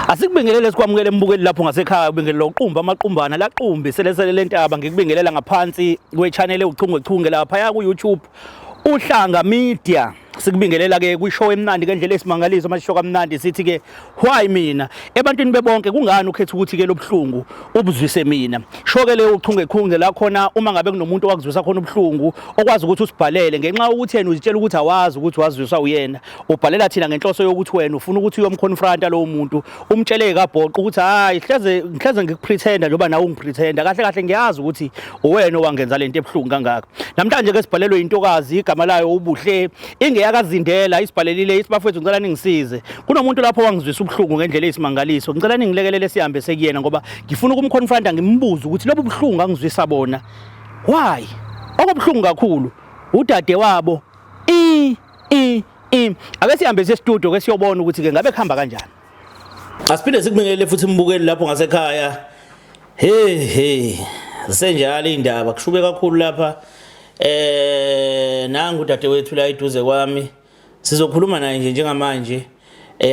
Asikubingelele sikwamukele mbukeli lapho ngasekhaya ubingelela uqumba amaqumbana laqumbi selesele lentaba ngikubingelela ngaphansi kwe-channel ewuchungechunge lapha ku YouTube Uhlanga Media. Sikubingelela ke kwishow emnandi ngendlela esimangaliso amashow kamnandi sithi ke why mina ebantwini bebonke kungani ukhetha ukuthi ke lobuhlungu ubuzwise mina show ke leyo uchungechunge la khona uma ngabe kunomuntu owakuzwisa khona ubuhlungu okwazi ukuthi usibhalele ngenxa yokuthi yena uzitshela ukuthi awazi ukuthi wazwiswa uyena ubhalela thina ngenhloso yokuthi wena ufuna ukuthi uyomconfronta lowo muntu umtshele kabhoqo ukuthi hayi hleze ngihleze ngikupretenda njengoba nawe ungipretenda kahle kahle ngiyazi ukuthi uwena owangenza lento ebuhlungu kangaka. Namhlanje ke sibhalelwe intokazi igama layo uBuhle ingeyakazindela isibhalelile ithi bafethu ngicela ningisize. Kunomuntu lapho wangizwisa ubuhlungu ngendlela eyisimangaliso. Ngicela ningilekelele sihambe sekuyena ngoba ngifuna ukumconfronta ngimbuze ukuthi lobu buhlungu angizwisa bona why? Okubuhlungu kakhulu udade wabo i i i ake sihambe siye studio ke siyobona ukuthi ke ngabe kuhamba kanjani. Asiphinde sikubingelele futhi mbukeli lapho ngasekhaya. Hey hey zisenjalo indaba kushube kakhulu lapha nangu udadewethu la eduze kwami sizokhuluma naye nje njengamanje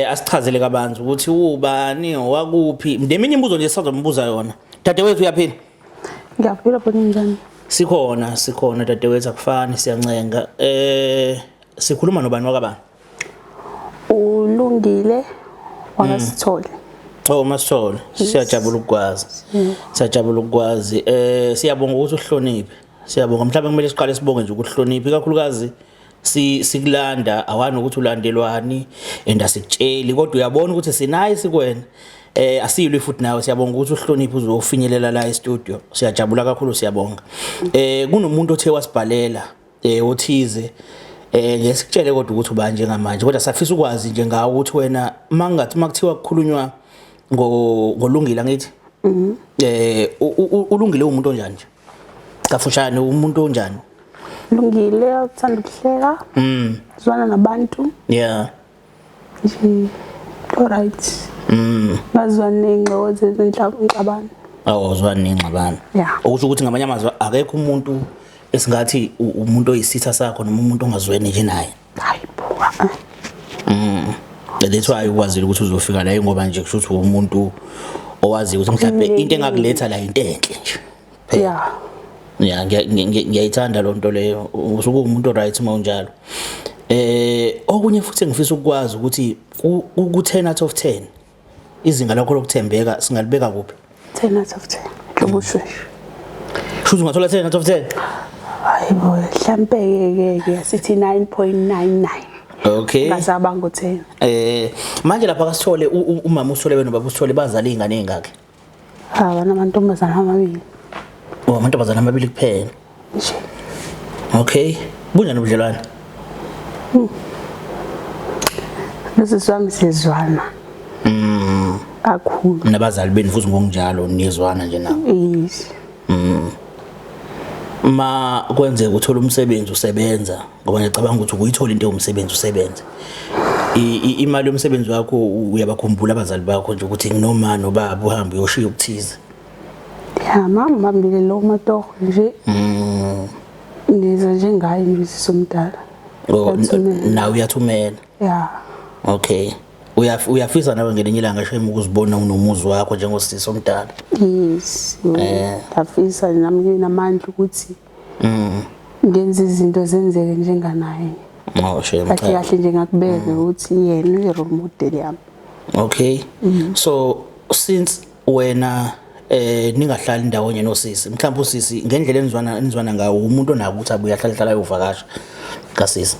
asichazele kabanzi ukuthi ubani owakuphi neminye imibuzo nje sisazombuza yona. Dadewethu uyaphila? Ngiyaphila bhuti, njani? Sikhona sikhona dadewethu akufani siyancenga. Sikhuluma nobani wakabani? Ulungile wakaSithole. Oh Masithole, siyajabula ukukwazi. Siyajabula ukukwazi. Siyabonga ukuthi uhloniphe. Siyabonga mhlawumbe kumele siqale sibonge nje ukuhlonipha ikakhulukazi sikulanda awani ukuthi ulandelwani and asikutsheli kodwa uyabona ukuthi sinayi sikwena. Asiyilwi futhi nawe siyabonga ukuthi uhloniphe uzofinyelela la e-studio. Siyajabula kakhulu siyabonga. Kunomuntu othe wasibhalela othize ngesikutshele kodwa ukuthi ubani njengamanje kodwa safisa ukwazi nje ngawo ukuthi wena mangathi makuthiwa kukhulunywa ngolungile angithi ulungile umuntu onjani nje kafushane umuntu onjani? Lungile uthanda ukuhleka. Zwana nabantu. Yeah. Nje alright. Ngazwana nengxoxo zezinhlabano. Awuzwani nengxabano. Yeah. Okusho ukuthi ngamanye amazwi akekho umuntu esingathi umuntu oyisitha sakho noma umuntu ongazweni nje naye. Hayi bo. That's why ukwazile ukuthi uzofika la ngoba nje kusho ukuthi umuntu owaziyo ukuthi mhlawumbe into engakuletha la into enhle nje. Yeah. Yeah, ngiyayithanda lo nto leyo. Usuke umuntu right uma unjalo. Okunye futhi engifisa ukukwazi ukuthi ku 10 out of 10 izinga lakho lokuthembeka singalibeka kuphi? 10 out of 10. Lobushweshu. Shuthi ungathola 10 out of 10? Hayi bo, mhlambe ke ke sithi 9.99. Okay. Ngasabanga u10. Manje lapha kaSithole umama uSithole wena ubaba uSithole bazala izingane ezingaki? Ha, banamantombazana amabili. Oh, amantombazana amabili kuphela. Nje. Okay. Bunjani ubudlelwane? Nosisi wami siyezwana. Kakhulu. Nabazali benu futhi ngokunjalo niyezwana nje nabo. Yes. Ma kwenzeka uthola umsebenzi usebenza ngoba ngiyacabanga ukuthi ukuyithola into yomsebenzi usebenze. Imali yomsebenzi wakho uyabakhumbula abazali bakho nje ukuthi nginoma nobaba uhambe uyoshiya ukuthize. Ya mama bambile lo matoho nje. Ngiza nje ngaye nje sisomdala. Oh, nawe uyathumela. Yeah. Okay. Uyafisa nawe ngelinye ilanga shame ukuzibona unomuzi wakho njengosisi omdala. Yes. Ngiyafisa nami nginamandla ukuthi ngenze izinto zenzeke njenganaye. Oh shame. Kahle kahle nje ngakubeka ukuthi yena uyi role model yami. Okay. So since wena ningahlali ndawonye nosisi mhlawumbe usisi ngendlela enizwana ngawo umuntu onako ukuthi abuye ahlale hlala ayovakasha kasisi.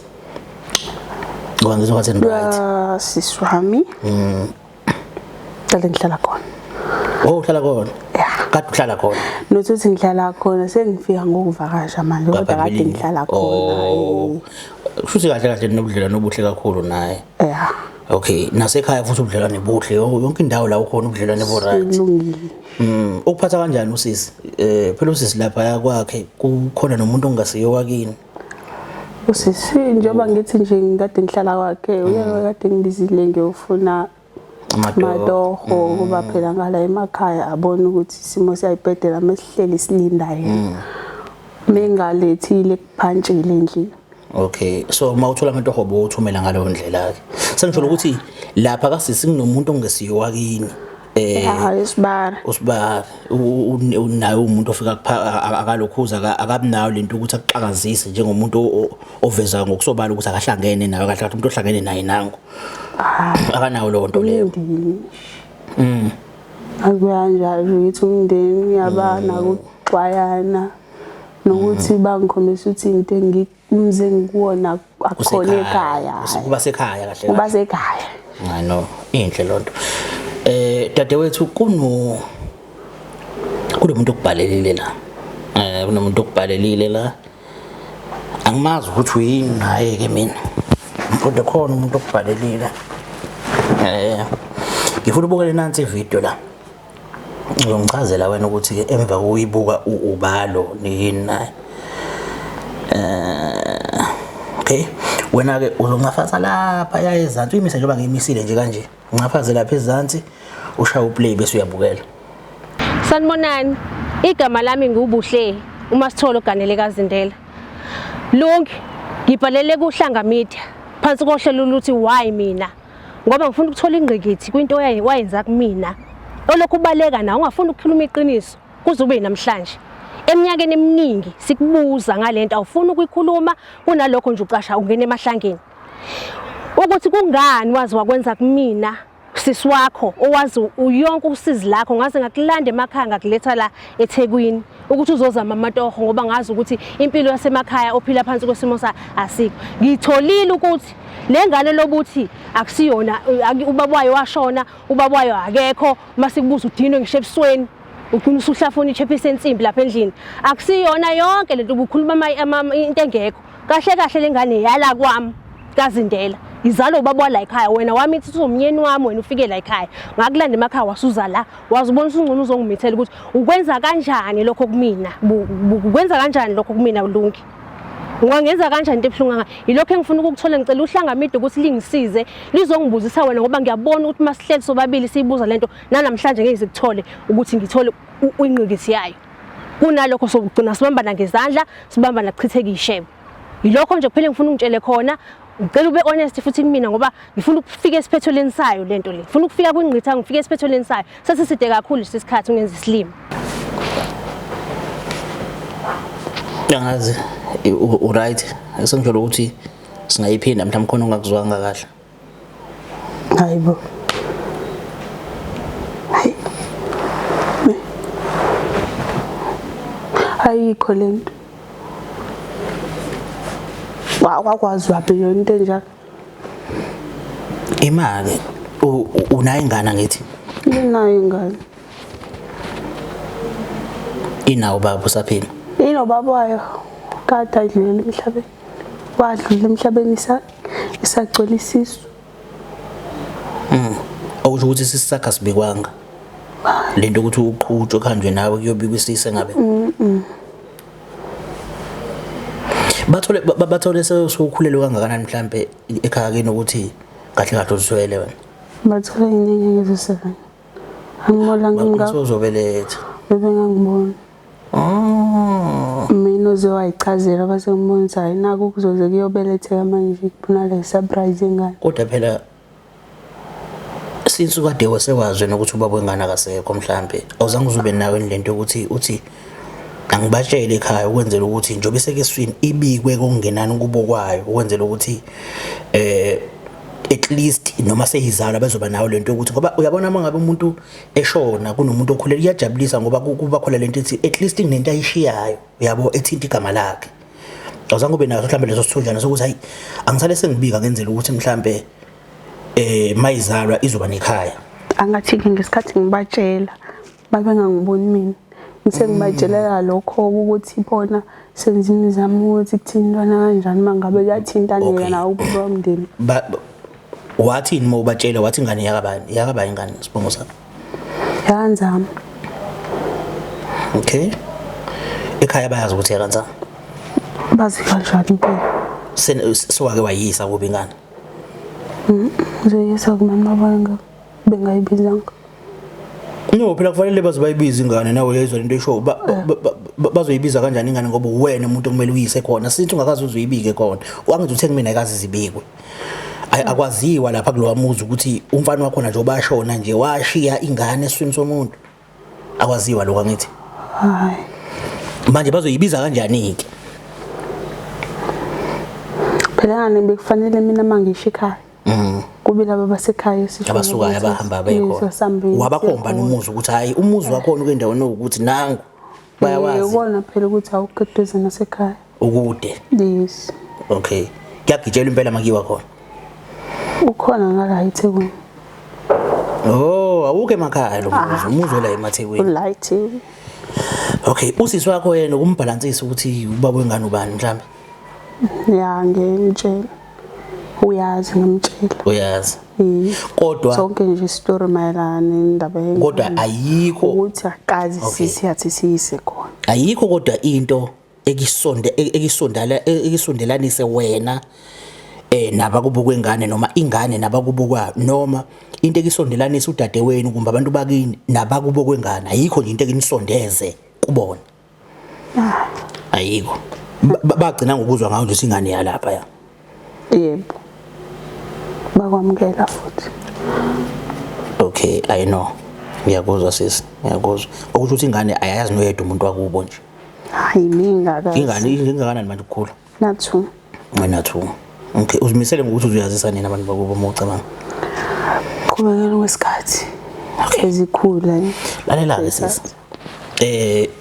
Ngoba ngizwa ngathi right. Sisi wami. Kade ngihlala khona. Oh uhlala khona. Yeah. Kade uhlala khona. Nothi uthi ngihlala khona sengifika ngokuvakasha manje kodwa kade ngihlala khona. Oh. Kushuthi kahle kahle nobudlelwano obuhle kakhulu naye. Yeah. Okay, nasekhaya futhi ubudlelwane buhle yonke indawo la ukhona ubudlelwane bu right. Kulungile. Ukuphatha kanjani usisi? Phela usisi lapha kwakhe kukhona nomuntu ongasiyo wakini. Usisi njengoba ngithi nje ngikade ngihlala kwakhe uye kade ngibizile ngiyofuna matoho kuba phela ngala emakhaya abona ukuthi isimo siyayibhedela mesihleli silinda yena. Mengalethile kuphantshile endlini. Okay, so uma uthola amatoho bowuthumela ngaleyo ndlela ke. Sengisho ukuthi lapha kasisi kunomuntu ongesiyo wakini. Hayi usibara. Usibara unayo umuntu ofika akalokhuza akabinayo lento ukuthi akuxakazise njengomuntu oveza ngokusobala ukuthi akahlangene nawe kahle kahle umuntu ohlangene naye nangu. Akanawo leyo nto leyo. Akuyanjalo ukuthi umndeni uyabana kuxwayana nokuthi bangikhombisa ukuthi into engimze ngikuwona akukhona ekhaya. Kuba sekhaya kahle. Kuba sekhaya. I know inhle lonto. Dadewethu kunomuntu okubhalelile la. Kunomuntu okubhalelile la. Angimazi ukuthi uyini naye ke mina. Kodwa khona umuntu okubhalelile. Ngifuna ubukele nansi ivideo la. Ngizongichazela wena ukuthi emva kokuyibuka ubalo niyini naye. Okay, wena ke uzoncafaza lapha ya ezansi uyimise njengoba ngiyimisile nje kanje. Uncafaze lapha ezansi ushaya uplay bese uyabukela. Sanibonani, igama lami nguBuhle uMasithole oganele kaZindela. Lungi, ngibhalele kuHlanga Media phansi kohlelo luthi why mina ngoba ngifuna ukuthola ingqikithi kwinto wayenza kumina. Olokhu ubaleka na ungafuni ukukhuluma iqiniso kuze ube namhlanje. Eminyakeni eminingi sikubuza ngalento awufuni ukuyikhuluma kunalokho nje ucasha ungena emahlangeni. Ukuthi kungani wazi wakwenza kumina sisi wakho owazi uyonke usizi lakho ngaze ngakulanda emakhaya ngakuletha la eThekwini ukuthi uzozama amatoho ngoba ngazi ukuthi impilo yasemakhaya ophila phansi kwesimo sa asikho. Ngitholile ukuthi le ngane lobuthi akusiyona ubaba wayo washona, ubaba wayo akekho, masikubuza udinwe ngisho ebusweni ugcina usuhlafuna ichephisi ensimbi lapha endlini. Akusiyona yonke lento ubukhuluma into engekho. Kahle kahle lengane yala kwami kaZindela. Izalo ubaba wala ekhaya wena wami ithi uzomnyeni wami wena ufike la ekhaya. Ngakulanda emakhaya wasuza la wazibona usungcono uzongimithela ukuthi ukwenza kanjani lokho kumina. Ukwenza kanjani lokho kumina Lungi. Ungangenza kanjani into ebuhlungu kangaka? Yilokho engifuna ukukuthola ngicela uHlanga Media ukuthi lingisize lizongibuzisa wena ngoba ngiyabona ukuthi masihleli sobabili siyibuza lento nanamhlanje ngeke ngikuthole ukuthi ngithole ingqikithi yayo. Kunalokho sokugcina sibambana ngezandla sibambana kuchitheke ishebo. Yilokho nje kuphela engifuna ungitshele khona. Ngicela ube honest futhi kumina ngoba ngifuna ukufika esiphethelweni sayo lento le. Ngifuna ukufika kwingqitha ngifike esiphethelweni sayo. Sesiside kakhulu lesikhathi ungenza isilima. Angazi u right. Sengijolo ukuthi singayiphinda mhlawumbe khona ongakuzwanga kahle. Hayibo. Hayi. Ayikho lento. Wakwazi waphi yona into enjalo? Imali unayo ingane ngithi? Nginayo ingane. Inawo baba usaphila? Inobaba wayo kade adlulele emhlabeni. Wadlula emhlabeni isagcwele isisu. Okusho ukuthi isisu sakhe asibikwanga. Lento ukuthi uqhutshwe kuhanjwe nawe kuyobikwa isisu engabe. Bathole bathole sewukhulelwe kangakanani mhlambe ekhaya kini ukuthi kahle kahle uzithwele wena? Bathole inyanga eziwu-7. Angibona ngingaka. Uzobeletha. Bebengangiboni. Mina uze wayichazela base ngibona ukuthi hayi naku kuzoze kuyobeletheka manje kubonakala i-surprise ingane. Kodwa phela since ukade wasewazi wena ukuthi ubaba wengane akasekho mhlambe awuzange uzube nawe lento yokuthi uthi angibatshele ekhaya ukwenzela ukuthi njengoba isekeswini ibikwe kokungenani kubo kwayo ukwenzela ukuthi at least noma seyizalwa bezoba nayo lento yokuthi ngoba uyabona uma ngabe umuntu eshona kunomuntu okhulele iyajabulisa ngoba kuba khona lento ethi at least kunento ayishiyayo uyabo ethinta igama lakhe. Awuzange ube naso mhlambe leso sithunjana sokuthi hayi angisale sengibika ngenzela ukuthi mhlambe mayizalwa izoba nekhaya. Angathi ke ngesikhathi ngibatshela babengangiboni mina. Ngisengibatshelela lokho ukuthi bona senza imizamo ukuthi kuthintwana kanjani mangabe kuyathintaneka nawo ubaba womndeni. Wathini uma ubatshela wathi ingane yakabani? Yakabani ingane sibongo sakho? Yakanzama. Okay. Ekhaya bayazi ukuthi yakanzama. Bazi kanjani impela? Sewake wayisa kubi ingane? Ngizoyisa kumama banga bengayibizanga. No, phela kufanele baze bayibize ingane nawe uyayizwa lento esho bazoyibiza kanjani ingane ngoba uwena umuntu okumele uyise khona since ungakaze uzuyibike khona. Wangithi uthe kumina ayikaze zibikwe. Akwaziwa lapha kulowa muzi ukuthi umfana wakhona nje obashona nje washiya ingane esiswini somuntu. Akwaziwa lokho angithi. Hayi. Manje bazoyibiza kanjani ke? Phela ngane bekufanele mina mangisho ekhaya. Kube laba basekhaya esisho. Abasukayo abahamba bekhona. Wabakhomba nomuzi ukuthi hayi umuzi wakhona kwendawo nokuthi nangu. Bayawazi. Ubona phela ukuthi awukho eduze nasekhaya. Ukude. Yes. Okay. Kuyagitshelwa impela makiwa khona. Ukhona ngala eThekwini. Oh, awukho emakhaya lo muzi, umuzi ola emaThekwini. Ula eThekwini. Okay, usisi wakho yena ukumbhalansisa ukuthi ubaba wengane ubani mhlambe? Ya, ngimtshela. Uyazi ngimtshela. Uyazi. Kodwa sonke nje story mayelana nendaba yengane. Kodwa ayikho ukuthi akazi sisi yathi siyise khona. Ayikho kodwa into ekisondelanise wena nabakubo kwengane noma ingane nabakubo kwayo noma into ekisondelanisa udadewenu kumbe abantu bakini nabakubo kwengane, ayikho nje into ekinisondeze kubona. Ayikho. Bagcina ngokuzwa ngayo nje ingane yalapha ya. Yebo. Bakwamukela futhi. Okay, I know. Ngiyakuzwa sisi, ngiyakuzwa. Okusho ukuthi ingane ayazi noyedwa umuntu wakubo nje. Hayi mingaka. Ingane ingakanani manje ukukhula? Na 2. Wena 2. Okay, uzimisele ngokuthi uzuyazisa nini abantu bakubo uma ucabanga? Qhubekela kwesikhathi. Okay. Ezikhula. Lalela ke sisi.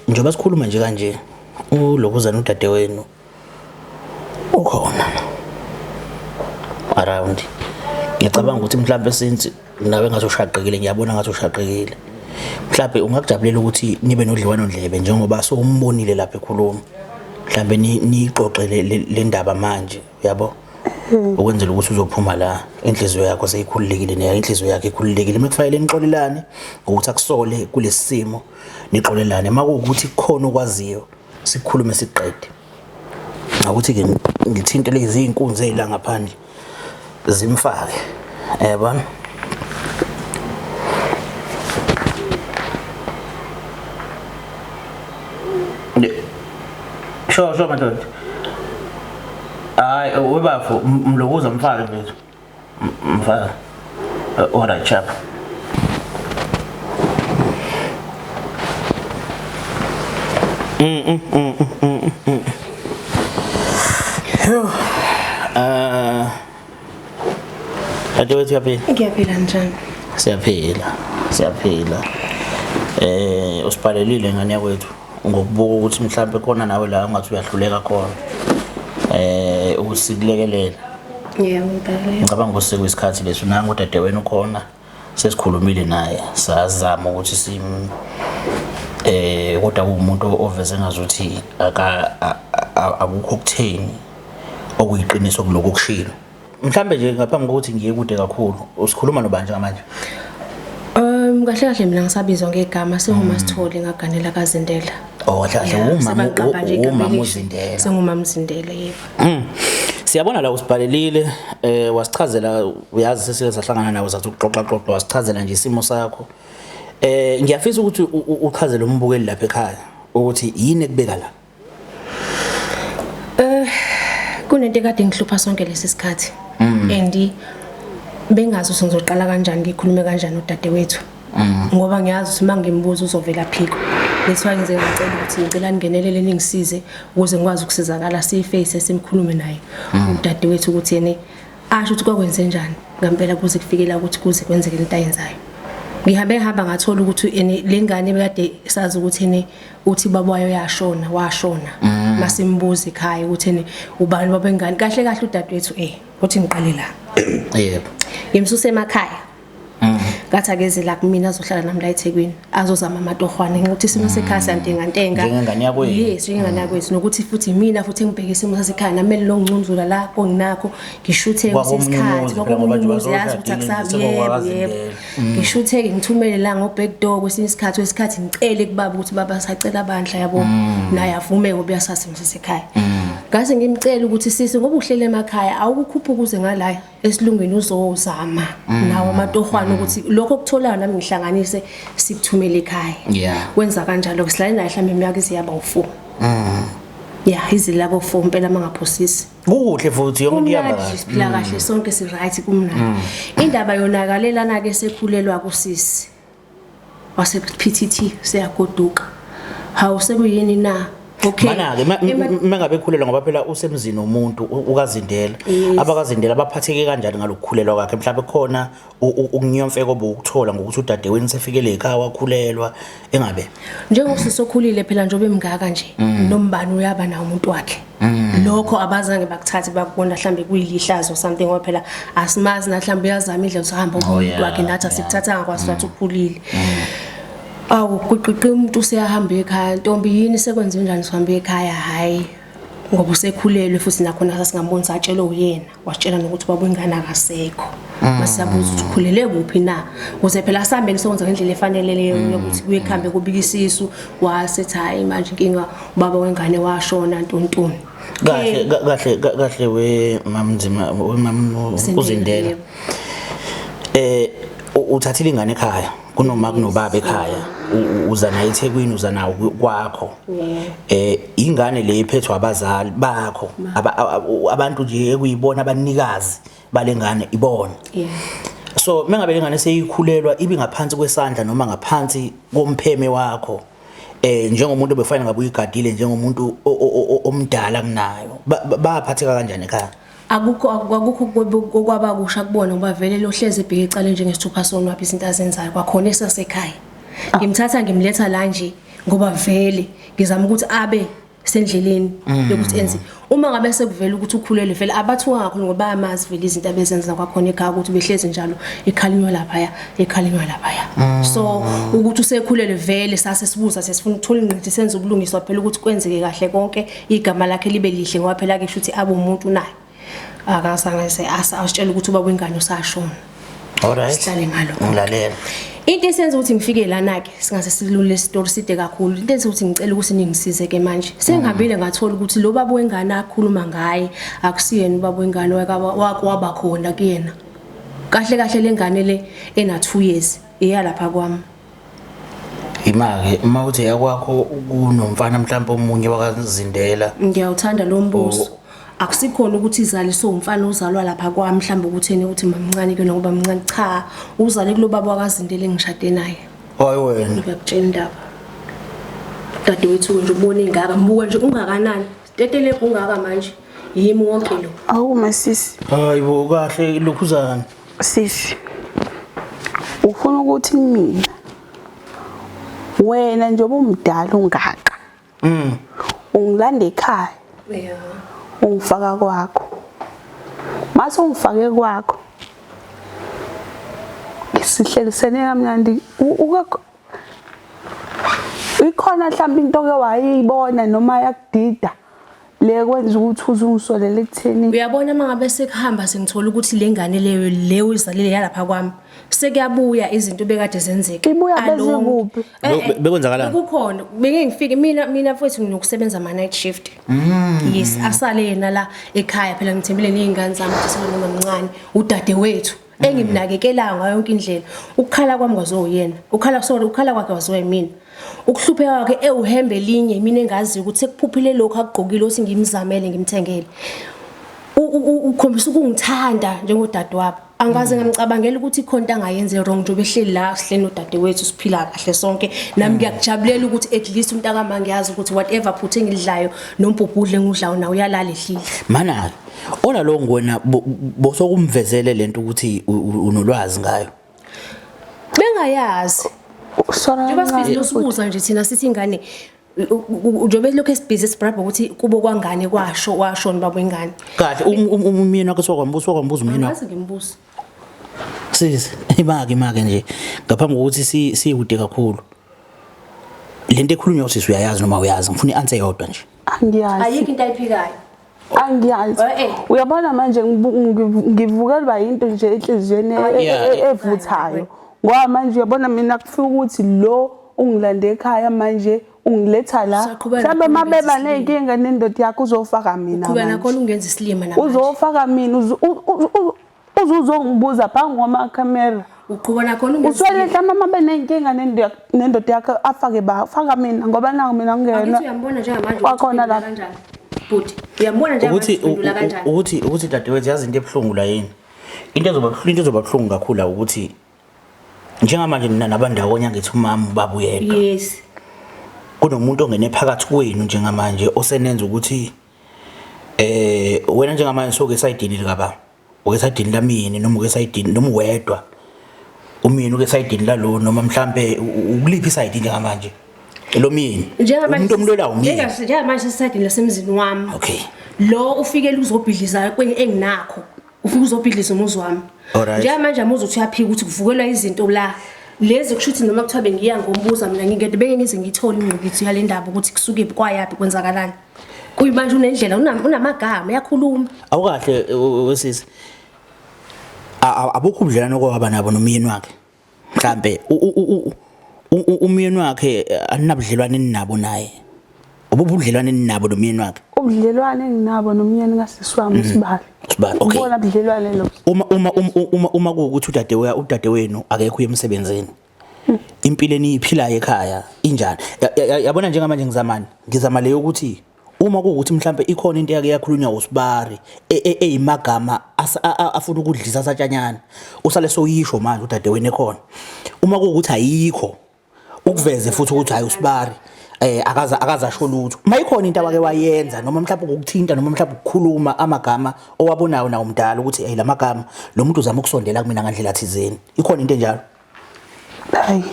Njengoba sikhuluma nje kanje, ulokuzana udadewenu ukhona around. Ngicabanga ukuthi mhlawumbe since nawe ngathi ushaqekile, ngiyabona ngathi ushaqekile. Mhlawumbe ungakujabulela ukuthi nibe nodliwano ndlebe njengoba sowumbonile lapha ekhuluma. Mhlawumbe nixoxe le ndaba manje, uyabo? Ukwenzela ukuthi uzophuma la inhliziyo yakho seyikhululekile nayo inhliziyo yakhe ikhululekile. Mekufanele nixolelane ngokuthi akusole kulesimo, nixolelane. Makuwukuthi kukhona okwaziyo sikhulume siqede. Ngakuthi ke ngithinte lezi inkunzi ezila ngaphandle zimfake. Yabona? Sho madoda. Hayi webafo mlokuza mfake mfethu. Mfake. Alright chap. Dadewethu uyaphila? Ngiyaphila njani? Siyaphila. Siyaphila. Usibhalelile ngane yakwethu ngokubuka ukuthi mhlambe khona nawe la ungathi uyahluleka khona. Usikulekelela. Yebo ngibhalele. Ngicabanga ukuthi sekuyisikhathi leso nangu udadewenu ukhona sesikhulumile naye sazama ukuthi sim kodwa umuntu oveze ngazuthi akukho kutheni okuyiqiniso kuloko okushilo. Mhlambe nje ngaphambi kokuthi ngiye kude kakhulu usikhuluma nobani njengamanje? Kahle kahle mina ngisabizwa ngegama senguMasithole ngaganela kaZindela. Oh kahle kahle umama uZindela. Sengumama uZindela yebo. Siyabona la usibhalelile wasichazela, uyazi sesike sahlangana nawe sathi ukuxoxa xoxa wasichazela nje isimo sakho. Ngiyafisa ukuthi uchazele umbukeli lapha ekhaya ukuthi yini ekubeka la. Kunento ekade ngihlupha sonke lesi sikhathi. And bengazi ukuthi ngizoqala kanjani ngikhulume kanjani nodadewethu. Ngoba ngiyazi ukuthi mangimbuza uzovela phiko. That's why ngize ngicela ukuthi ngicela ningenelele ningisize ukuze ngikwazi ukusizakala siface simkhulume naye udadewethu ukuthi yena asho ukuthi kwakwenze njani ngempela kuze kufikela ukuthi kuze kwenzeke into ayenzayo. Ngihambe ngihamba ngathola ukuthi ene lengane bekade sazi ukuthi ene uthi baba wayo yashona washona masimbuza ekhaya ukuthi ene ubani baba engane kahle kahle udadewethu uthi ngiqale la. Yebo. Ngimsuse emakhaya. Ngathi akeze la kumina azohlala nami la eThekwini azozama amatohwane ngokuthi isimo sekhaya siyantengantenga njengengane yakwethu. Yes, njengengane yakwethu nokuthi futhi mina futhi ngibheke isimo sasekhaya nami lo ngcunzula la konginakho ngishutheke isikhathi yazi ukuthi akusabi yebo. Ngishutheke ngithumele la ngo back door kwesinye isikhathi wesikhathi ngicele kubaba ukuthi baba sacela abandla yabo naye avume ngoba uyasasa ngisekhaya. Ngase ngimcela ukuthi sisi ngoba uhlele emakhaya awukukhuphuka uze ngala esilungwini uzozama nawo amatohwana ukuthi lokho okutholayo nami ngihlanganise sikuthumele ekhaya. Wenza kanjalo sihlale naye mhlawumbe iminyaka iziyaba u4. Ya, izile labo 4 impela mangaphosisi. Kukuhle futhi yonke into ihamba Kumnandi kahle. siphila kahle sonke si right kumnandi. Indaba yonakalelana ke sekhulelwa kusisi. Wase PTT seyagoduka. Hawu sekuyini na? Okay. Mana-ke mengabe ekhulelwa ngoba phela usemzini womuntu ukaZindela. AbakaZindela baphatheke kanjani ngalokukhulelwa kwakhe? Mhlawumbe khona ukunyomfeka obukuthola ngokuthi udadewenu sefikele ekhaya wakhulelwa engabe. Njengosisi okhulile phela njengoba emngaka nje nombani uyaba nawo umuntu wakhe. Lokho abazange bakuthathe bakubona mhlambe kuyilihlazo something ngoba phela asimazi na mhlambe uyazama indlela usahamba umuntu wakhe nathi asikuthathanga kwazi wathi ukhulile. Awu kuqiqi umuntu useyahamba ekhaya ntombi yini sekwenze njani sihambe ekhaya hayi ngoba usekhulelwe futhi nakhona sasingamboni satshelwa uyena wasitshela nokuthi ubaba wengane akasekho. Masiyabuza ukuthi ukhulele kuphi na ukuze phela asihambeni sokwenza ngendlela efanele leyo yokuthi kuye kuhambe kubika isisu wasethi hayi manje inkinga ubaba wengane washona ntontoni. Kahle kahle kahle we mamnzima we mam uZindela. Uthathile ingane ekhaya kunoma kunobaba ekhaya uza naye eThekwini uza nawo kwakho. Ingane le iphethwe abazali bakho abantu nje ekuyibona abanikazi balengane ibona. So mengabe lengane seyikhulelwa ibi ngaphansi kwesandla noma ngaphansi kompheme wakho njengomuntu obefanele ngabe uyigadile njengomuntu omdala kunayo baphatheka kanjani ekhaya? Akukho akukho okwaba kusha kubona ngoba vele lohleze ebheke ecala njengesithupha sonwapha izinto azenzayo kwakhona esasekhaya. Ngimthatha ngimletha la nje ngoba vele ngizama ukuthi abe sendleleni yokuthi enze. Uma ngabe sekuvela ukuthi ukhulelwe vele abathuka kakhulu ngoba bayamazi vele izinto abezenza kwakhona ekhaya ukuthi behlezi njalo ekhalinywa laphaya ekhalinywa laphaya. So ukuthi usekhulelwe vele sase sibuza sesifuna ukuthola ingqithi senze ubulungiswa phela ukuthi kwenzeke kahle konke igama lakhe libe lihle ngoba phela ke shuthi abe umuntu naye. Akazange se asitshela ukuthi ubaba wengane usashona. Alright. Sihlale ngalokho. Ngilalela. Into esenza ukuthi ngifike lana ke singaze silule story side kakhulu. Into enza ukuthi ngicela ukuthi ningisize ke manje. Sengihambile ngathola ukuthi lo baba wengane akhuluma ngaye akusiyena ubaba wengane wakwaba khona kuyena. Kahle kahle lengane le ena 2 years iya lapha kwami. Imake uma uthi yakwakho kunomfana mhlawumbe omunye wakaZindela. Ngiyawuthanda lo mbuso. Akusikhona ukuthi izaliswe umfana ozalwa lapha kwami mhlawumbe ukutheni ukuthi mamncane ke nokuba mncane cha uzale kulo baba wakaZindela engishade naye. Hayi wena. Ngiyakutshela indaba. Dadewethu nje ubone ingaka mbuka nje ungakanani. Tetele ungaka manje. Yimi wonke lo. Awu masisi. Hayibo kahle lokhuzana. Sisi. Ufuna ukuthi mina wena njengoba umdala ungaka. Ungilanda ekhaya. Yeah. Ungifaka kwakho. Mase ungifake kwakho. Sihlelisene kamnandi ikhona mhlawumbe into ke wayibona noma yakudida le kwenza ukuthi uzungisolele ekutheni. Uyabona mangabe sekuhamba sengithola ukuthi lengane leyo leyo izalile yalapha kwami sekuyabuya izinto bekade zenzeka. Ibuya bezikuphi? Bekwenzakalani? Kukhona bengeke ngifike mina mfowethu nginokusebenza ama night shift. Yes, asale yena la ekhaya phela ngithembile nezingane zami ukuthi noma mncane udadewethu engimnakekelayo ngayo yonke indlela. Ukukhala kwami kwazoyena. Ukhala sorry ukhala kwakhe wazoyimina. Ukuhlupheka kwakhe ewuhembe linye mina engazi ukuthi sekuphuphile lokho akugqokile othi ngimzamele ngimthengele. Ukhombisa ukungithanda njengodadewabo. Angaze ngamcabangela ukuthi ikhona into angayenze wrong njengoba ehleli la sihleli nodadewethu siphila kahle sonke. Nami ngiyakujabulela ukuthi at least umntakama ngiyazi ukuthi whatever phuthe engidlayo nombhubhudle engudlayo nawe uyalala ehlile. Mana ona lo ngwena bosokumvezele lento ukuthi unolwazi ngayo. Bengayazi. Njengoba sibhizi nosibuza nje thina sithi ingane njengoba lokho esibhizi sibrabha ukuthi kubo kwangane kwasho washona baba wengane. Kahle umyeni wakhe sokwambuza sokwambuza umyeni wakhe. Angazi ngimbuza. Sisi imake nje ngaphambi kokuthi sikude kakhulu. Lento ekhulunywa usisi uyayazi noma uyazi ngifuna i-answer yodwa nje. Angiyazi. Ayikho into ayiphikayo. Angiyazi. Uyabona manje ngivukelwa into nje enhliziyweni evuthayo. Ngoba manje uyabona mina kufika ukuthi lo ungilande ekhaya manje ungiletha la. Mhlawumbe mabeba nenkinga nendoda yakho uzofaka mina. Uqhubeka nakhona ungenza isilima namanje. Uzofaka mina uzozongibuza phambi kwamakhamera. Uqhuba nakhona ungenza. Uswele mhlawumbe mabe nenkinga nendoda yakho afake ba faka mina ngoba naku mina ngingena. Angithi uyambona njengamanje kwakhona la. Kanjani? Bhuti, uyambona nje Ukuthi manje uphendula kanjani? ukuthi dadewethu, yazi into ebuhlungu la yini? Into ezoba buhlungu kakhulu la ukuthi njengamanje nina nabandawonye, angithi umama ubaba uyedwa. Yes. Kunomuntu ongene phakathi kwenu njengamanje osenenza ukuthi wena njengamanje soke esayidini likababa, uke esayidini lamyeni noma uke esayidini noma uwedwa umyeni, uke esayidini lalo, noma mhlambe ukuliphi isayidi njengamanje lo myeni? Njengamanje Umuntu omlwela umyeni. Njengamanje sesayidini lasemzini wami. Lo ufikela uzobhidliza kwenye enginakho. Ufika uzobhidliza umuzi wami. Njengamanje amuzi uthi uyaphika ukuthi kuvukelwa izinto la. Lezi kusho ukuthi noma kuthiwa bengiya ngombuza mina ngingedwa, bengeke ngize ngiyithole ingqikithi yale ndaba ukuthi kusuke kwayaphi, kwenzakalani. Kuyimanje unendlela, unamagama, uyakhuluma. Awukahle wesisi, abukho ubudlelwano okwaba nabo nomyeni wakhe? Mhlambe umyeni wakhe, aninabudlelwane ninabo naye? Ubudlelwane ninabo nomyeni wakhe? Ubudlelwane enginabo nomyeni kasisi wami uSibali. Usibali, okay. Ubona budlelwane lo. Uma kuwukuthi udadewenu akekho uye emsebenzini, impilo eniyiphilayo ekhaya injani? Yabona njengamanje ngizamani, ngizama leyo ukuthi uma kuwukuthi mhlambe ikhona into eyake yakhulunywa usibari eyimagama afuna ukudlisa satshanyana, usale soyisho manje udadewenu ekhona. Uma kuwukuthi ayikho, ukuveze futhi ukuthi hayi, usibari akaza asho lutho. Mayikhona into awake wayenza, noma mhlawumbe ukukuthinta, noma mhlawumbe ukukhuluma amagama owabonayo nawo mdala ukuthi hey, lamagama lo muntu uzama ukusondela kumina ngandlela thizeni, ikhona into enjalo? Hayi.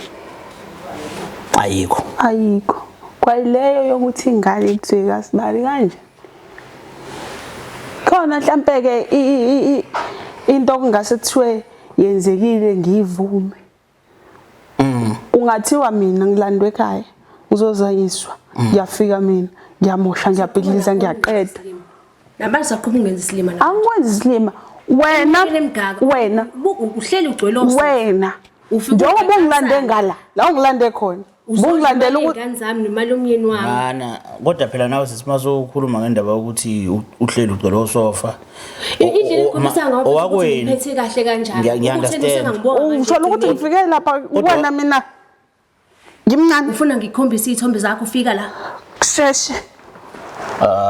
Ayikho. Ayikho. Kwayileyo yokuthi ingane kuthiwe kasibali kanje. Khona mhlambe ke into okungase kuthiwe yenzekile ngiyivume. Ungathiwa mina ngilandwe ekhaya ngizozanyiswa, ngiyafika mina ngiyamosha, ngiyabhidliza, ngiyaqeda. Namanje saqhubeka ungenza isilima la. Angikwenzi isilima wena. Iminyaka emingaka. Wena. Uhleli ugcwele osuku. Wena. Ufike Njengoba ugcwele ungilande osana. ngala la ungilande khona, bungilandela ukuthi Izingane zami nemali yomyeni wami. Mana, kodwa phela nawe sisi ukhuluma ngendaba yokuthi uhleli ugcwele osofa. Indlela engikhombisa ngayo ukuthi Owakwenu. ngiphethe kahle kanjani. Ngiya-understand. Usho ukuthi ngifike lapha kuwena mina ngimncane. Ufuna ngikukhombise iy'thombe zakho ufika la? Kusheshe.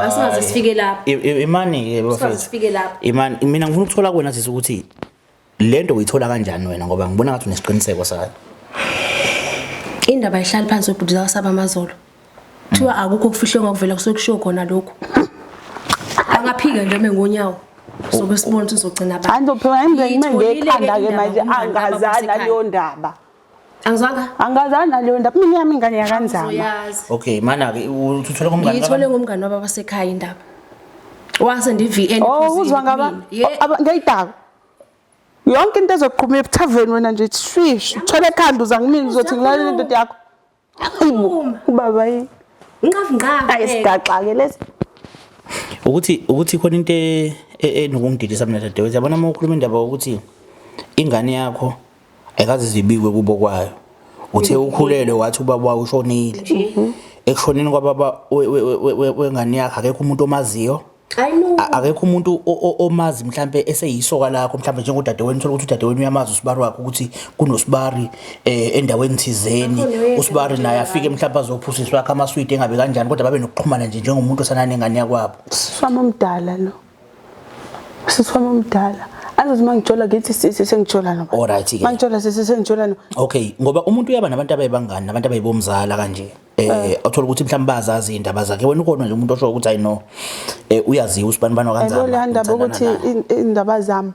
Asingaze sifike lapho. Imani-ke Asingaze bafethu. sifike lapho. Imani, mina ngifuna ukuthola kuwena sisi ukuthi lento uyithola kanjani wena, ngoba ngibona ngathi unesiqiniseko sayo. Indaba ihlali phansi webhuti zawasaba amazolo. Kuthiwa akukho okufihlwe ngokuvela, kusuke kushiwo khona lokhu. Angaphika nje eme ngonyawo. Soke sibone ukuthi uzogcina ba. Hayi, ngizophuma ngime Ngiyitholile-ke ngekhanda-ke indaba manje kumngani wami angazani wasekhaya. naleyo ndaba. Angizwanga? Angazani naleyo ndaba, mina yami ingane yakanzama. Uzoyazi. Okay, mana-ke uthole ngomngani Ngiyithole ngomngani wabo basekhaya indaba. Wasenda i-VN. Oh, uzwa ngaba ngeyidaba. Yonke into ezoqhuma ebuthaveni wena nje shwish, uthole ekhanda uza kumina uzothi ngilalela indoda yakho. Hayibo, ubaba yini? Nqavu nqavu. Ayi, sigaxa-ke lesi. Ukuthi khona into enokungididisa mina dadewethu. Yabona uma ukhuluma indaba yokuthi ingane yakho ayikaze zibikwe kubo kwayo, uthe ukhulelwe wathi ubaba wayo ushonile. Ekushoneni kwababa wengane yakho akekho umuntu omaziyo. I know. Akekho umuntu omazi mhlambe eseyisoka lakho, mhlambe njengodadewenu, uthola ukuthi udadewenu uyamazi usibari wakhe, ukuthi kunosibari endaweni thizeni. Akhona oyedwa Usibari naye afike mhlambe azophusiswa wakhe amaswidi engabe kanjani, kodwa babe nokuxhumana nje njengomuntu osanane nengane yakwabo. Sisi wami omdala lo. Sisi wami omdala. Azothi mangijola ngithi sisi sengijola no. Alright-ke. Mangijola sisi sengijola no. Okay, ngoba umuntu uyaba nabantu abayibangani nabantu abayibomzala kanje, othola ukuthi mhlawumbe bazazi indaba zakhe. Wena ukhona nje umuntu osho ukuthi I know uyaziwa usibani bani wakanzama? Yabo le ndaba ukuthi indaba zami.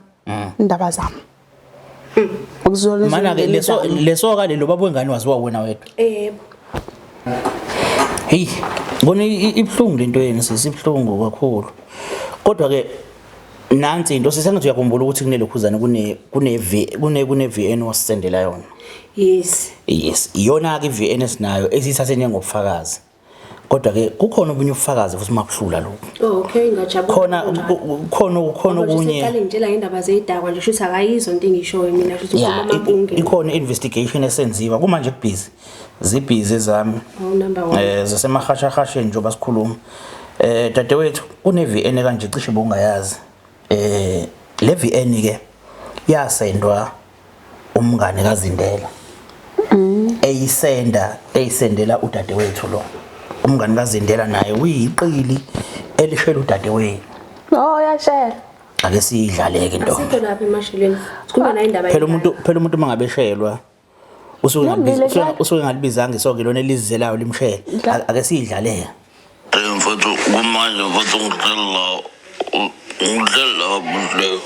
Indaba zami. Ukuzona. Mana ke leso ka lelo baba wengane waziwa wena wedwa? Yebo. Hey, ngibona ibuhlungu lento yenu sisi, ibuhlungu kakhulu. Kodwa ke nansi into sisengathi uyakhumbula ukuthi kunelokhuzana kune V kune VN wasendela yona. Yes. Yes, iyona ke iVN esinayo esiyithathe njengobufakazi. Kodwa ke kukhona obunye ubufakazi futhi makuhlula lokho. Oh, okay, ngajabula. Khona okunye. Seqale ngitshela ngendaba zeyidakwa nje, shuthi akayizwa into engishoyo mina, shuthi Yeah, ukhuluma amampunge. Ikhona investigation esenziwa kumanje, kubhizi. Zibhizi ezami. Oh, number 1. Zasemahashahasheni njengoba sikhuluma. Dadewethu, kune VN kanje cishe bongayazi. Le VN ke yasendwa umngane kaZindela. Eyisenda eyisendela udadewethu lo. Umngane kaZindela naye uyiqili. Elishela udadewenu. Oh yashela. Ake siyidlaleke ntombi. Asikho lapha emashelweni. Sikhuluma naye indaba. Phela umuntu mangabe eshelwa usuke Ngiyambile ngalibiza njalo. usuke ngalibizanga isoke lona elizizelayo limshele. Ngla- Ake siyidlaleke. Mfethu kumanje mfethu ngihleli la ngihleli la Buhle.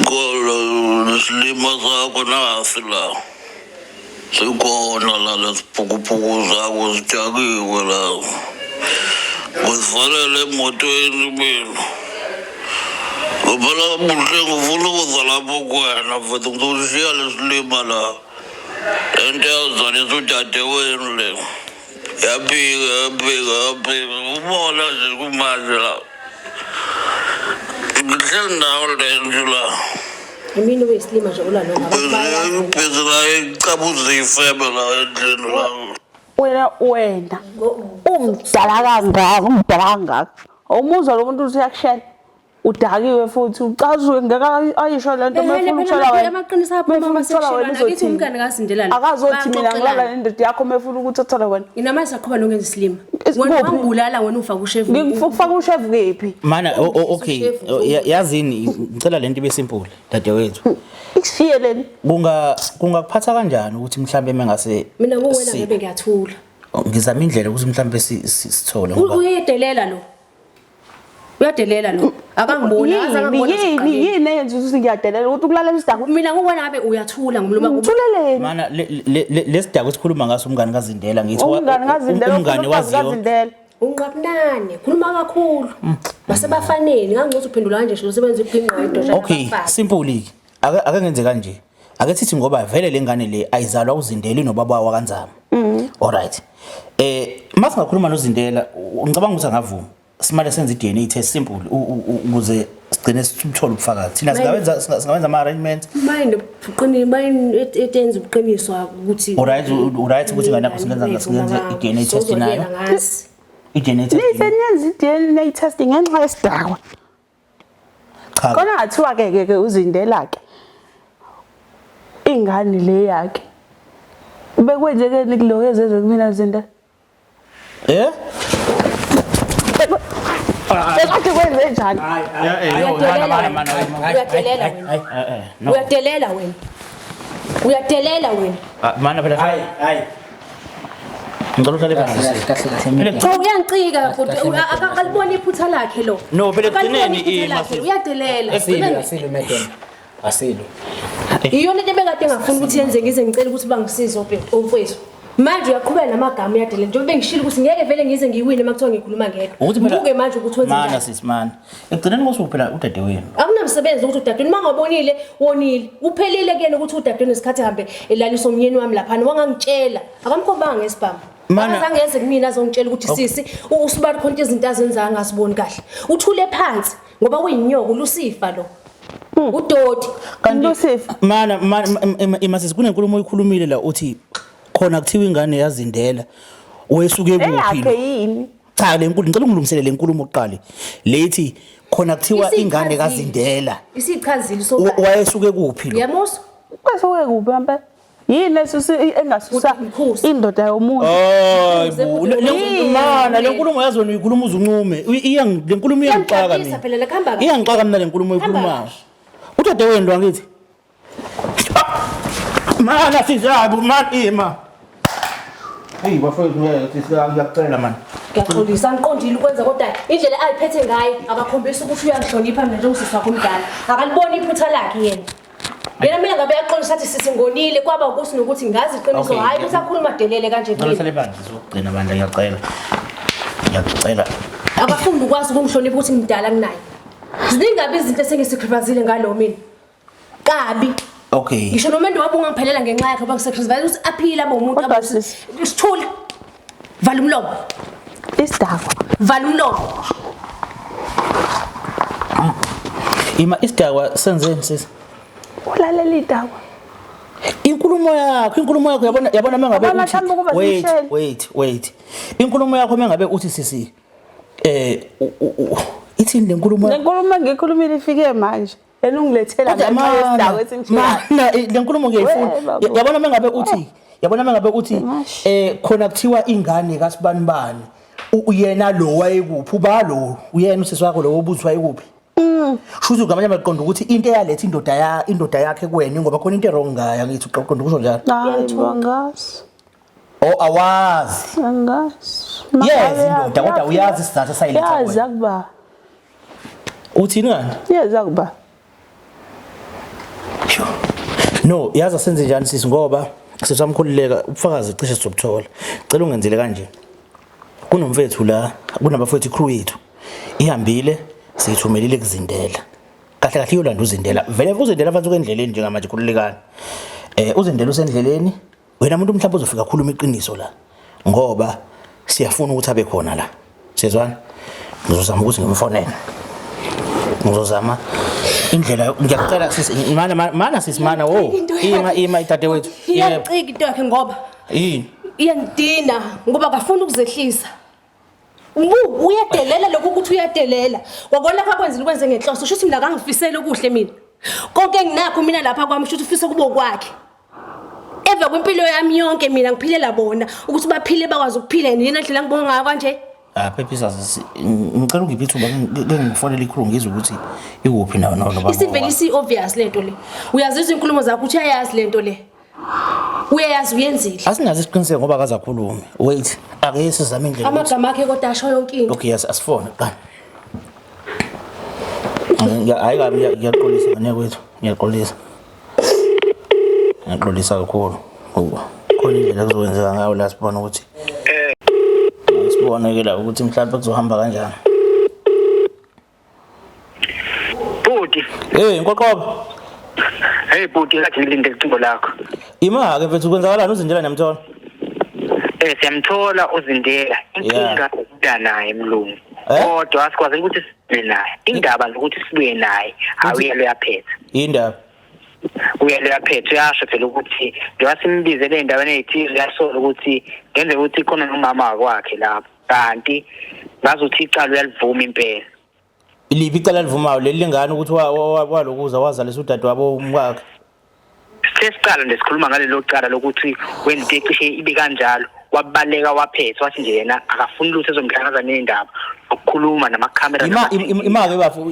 Kolo lesilima sakho nasi la. Sikhona la lesiphukuphuku sakho sidakiwe la. Ngizivalele emotweni mina. Phela Buhle ngifuna ukuza lapho kuwena mfethu ngizoshiya lesilima la. Lento yazalisa udadewenu le. Yaphika yaphika yaphika ubona nje kumanje la. Ngihleli nawo le nje la. Imini oyisilima nje ulwa noma abantu bayazi. Ibhizi la icabuza ifebe la endlini la. Wena umdala kangaka, umdala kangaka. Umuzwa lo muntu uthi uyakushela. Udakiwe futhi ucazuke ngeke ayisho lento Ehhe, mefuna phela ukuthola wena. amaqiniso aphuma Mefuna uma ukuthola wena sekushelwana. Akithi uzothini? umngane kaZindelana. Akazothi mina ngilala Baxoxelana. nendoda yakho mefuna ukuthi athole wena. Mina manje saqhuba nokwenza isilima. Is- Wena kuphi? wangibulala wena ufaka ushevu. Ngikufaka ushevu kephi? Mana okay yazini ngicela lento ibe simple dadewethu. Ikushiye leni. Kungakuphatha kanjani ukuthi mhlambe mengase Mina nguwena ngebe ngiyathula. Ngizama indlela ukuthi mhlambe sithole ngoba Uyedelela lo. Uyadelela lo. Akangiboni, akaze Yini akangibona yini sekuqaleni. yini eyenza ukuthi ngiyadelela ukuthi ukulalela isidakwa. Mina nguwena ngabe uyathula ngomlomo wakho. Ngithuleleni? Mana lesidako esikhuluma ngaso umngani kaZindela ngithi Umngani kaZindela umngani ufuna umfazi waziyo kaZindela. Unqabunane, khuluma kakhulu. Basebafaneni, ngangithi uphendula kanje nje usebenza iphinqa idosha. Okay, simple ke. Ake ngenze kanje. Ake sithi ngoba vele lengane le ayizalwa uZindela inobaba wakanzama. Alright. Masingakhuluma noZindela ngicabanga ukuthi angavuma. Simale senze iDNA test simple ukuze sigcine sithole ubufakazi. Thina singawenza ama arrangements. Mine uqini mine etenza ubuqiniso ukuthi Alright, alright ukuthi ingane yakho singenza iDNA test nayo. Ngazi. iDNA test. Nithe niyenza i-DNA test ngenxa yesidakwa. Cha. Kona ngathiwa ke ke ke uZindela ke. Ingane le yakhe. Bekwenzekeni kuloko ezeze kumina Zindela? Eh? Bekade kwenze njani? Uyadelela wena. Uyadelela wena. No. Uyadelela wena. Uyadelela wena. Mana phela Hayi, hayi. Ngicela uhlale phansi. Kahle kahle. Cha uyangicika futhi akaliboni iphutha lakhe lo. No, phela Akaliboni ekugcineni iphutha ima lakhe, sisi. uyadelela. Asilo, asilo madam. Asilo. Iyona into ebekade ngafuna ukuthi yenze ngize ngicela ukuthi bangisize umfowethu. Manje uyaqhubeka namagama uyadelela njengoba bengishilo ukuthi ngeke vele ngize ngiwine uma kuthiwa ngikhuluma ngedwa. Ukuthi phela Ngibuke manje ukuthi wenze Mana njani. sisi mana. Ekugcineni kosuku phela udadewenu. Akunamsebenzi ukuthi udadewenu uma ngabonile wonile. Uphelile kuyena ukuthi udadewenu isikhathi ehambe elalisa umyeni wami laphana wangangitshela. Akamkhombanga ngesibhamu. Mana- Akazange eze kumina azongitshela ukuthi sisi usibali khona izinto azenzayo angasiboni kahle. Uthule phansi ngoba uyinyoka ulusifa lo. Udoti. Lusifa. Mana ima sisi kunenkulumo oyikhulumile la uthi khona kuthiwa ingane yaZindela wesuke kuphi Eyakhe lo? yini? Cha le nkulumo ngicela ungilungisele le nkulumo kuqala. Lethi khona kuthiwa ingane kaZindela Isichazile so. Wayesuke kuphi lo? Uyamuzwa? Kwesuke kuphi ngempela? Yini esusa engasusa Mkhuzi. indoda yomuntu? Hayibo mana le nkulumo yazi wena uyikhuluma uzuncume. Le nkulumo iyangixaka Iyangixabisa mina. phela le kuhamba kahle. Iyangixaka mina le nkulumo Hamba oyikhulumayo. Udadewenu lo angithi? Mana sisi hayibo mana ima. Hey bafowethu ngeke sisi ngiyakucela man. Ngiyaxolisa angiqondile ukwenza kodwa indlela ayiphethe ngayo akakhombisi ukuthi uyangihlonipha mina njengosisi wakhe omdala. Akaliboni iphutha lakhe yena. Yena mina ngabe yaxolisa athi sisi ngonile kwaba ukuthi nokuthi ngazi iqiniso Okay, hayi ukuthi akhuluma delele kanje Ngicela kimi. uhlale phansi sokugcina bandla ngiyacela. Ngiyacela. Akafundi ukwazi ukungihlonipha ukuthi ngimdala kunaye. Ziningi kabi izinto esengisacrificile ngalo mina. Kabi. Okay. Ngisho nomendo wabo ungangiphelela ngenxa yakhe ngoba ngisacrifice ukuthi aphile abe umuntu Kodwa sisi- Sithule. Vala umlomo. Isidakwa. Vala umlomo. Ima isidakwa senzeni sisi? Ulalela idakwa. Inkulumo yakho yabona mengabe Yabona uthi mhlawumbe ukuba wait simshele. wait wait. Inkulumo yakho mengabe uthi sisi ithini le nkulumo Le nkulumo engiyikhulumile ifike manje. Yena ungilethela Kodwa ngenxa yesidakwa esimshelayo. mana le nkulumo ngiyayifuna. We, babo. Yabona mengabe uthi Mashi. khona kuthiwa ingane kaSibanibani. Uyena lo wayekuphi? Uba lo uyena usisi wakho lo obuthi wayekuphi? Shuthi ngamanye amaqondo ukuthi into eyaletha indoda ya indoda yakhe kuwena ngoba khona into wrong ngayo angithi uqonda kusho njalo. Hayi bo, angazi. Oh awazi. Angazi. Yes indoda kodwa uyazi isizathu esayiletha Yazi kuwena. akuba. Uthini kanti? Yazi akuba. Phew. No, yazi asenze njani sisi ngoba sisamkhululeka ubufakazi cishe sizobuthola. Cela ungenzele kanje. Kunomfethu la, kunabafethu crew yethu. Ihambile siyithumelile kuzindela. Kahle kahle iyolanda uzindela. Vele uzindela mfethu endleleni njengamanje khululekani. Uzindela usendleleni. Wena umuntu mhlawumbe uzofika khuluma iqiniso la. Ngoba siyafuna ukuthi abe khona la. Siyezwana? Ngizozama ukuthi ngimfonele. Ngizozama indlela ngiyakucela sisi mana mana sisi mana wo ima ima dadewethu. Yebo. Iyangicika into yakhe ngoba Yini? iyangidina ngoba akafuni ukuzehlisa. Uyadelela lokhu ukuthi uyadelela. Wakona akwenzile ukwenze ngenhloso shuthi mina akangifisele okuhle mina. Konke enginakho mina lapha kwami shuthi ufisa kube okwakhe. Emva kwempilo yami yonke mina ngiphilela bona ukuthi baphile bakwazi ukuphila yena ndlela ngibonga ngayo kanje. Ah phephisa sisi ngicela ungiphe ithuba ke ngifonele i-crew ngizwe ukuthi ikuphi nawo no baba. Isivele isi obvious lento le. Uyazizwa inkulumo zakho ukuthi uyayazi lento le. Uyayazi uyenzile. Asinazo isiqiniseko ngoba akazakhulumi. Wait, ake sizame indlela. Amagama akhe kodwa asho yonke into. Okay, yes, asifone qala. Hayi kabi ngiyaxolisa ngane kwethu, ngiyaxolisa. Ngiyaxolisa kakhulu. Ngoba khona indlela kuzokwenzeka ngayo la sibona ukuthi sibone ke la ukuthi mhlawumbe kuzohamba kanjani. Bhuti. Hey, Nkoqobo. Hey bhuti, kathi ngilinde ucingo lakho. Ima ke mfethu kwenzakalani uzindela niyamthola? Siyamthola uzindela. Inkinga ukubuya naye mlungu. Kodwa asikwazi ukuthi sibuye naye. Indaba nje ukuthi sibuye naye, awuyelo yaphetha. Indaba. Uyelo yaphetha uyasho phela ukuthi njengoba simbizele endaweni ey'thize uyasola ukuthi ngenzeka ukuthi khona nomama wakwakhe lapho. Kanti ngazuthi icala uyalivuma impela. Liphi icala livumayo leli lingane ukuthi walokuza wazalisa udadewabo umkakhe? Sesiqala nje sikhuluma ngalelo cala lokuthi wenza into ecishe ibe kanjalo wabaleka waphetha wathi nje yena akafuni lutho ezomhlangaza nendaba ukukhuluma namakhamera. Ima ima ke bafo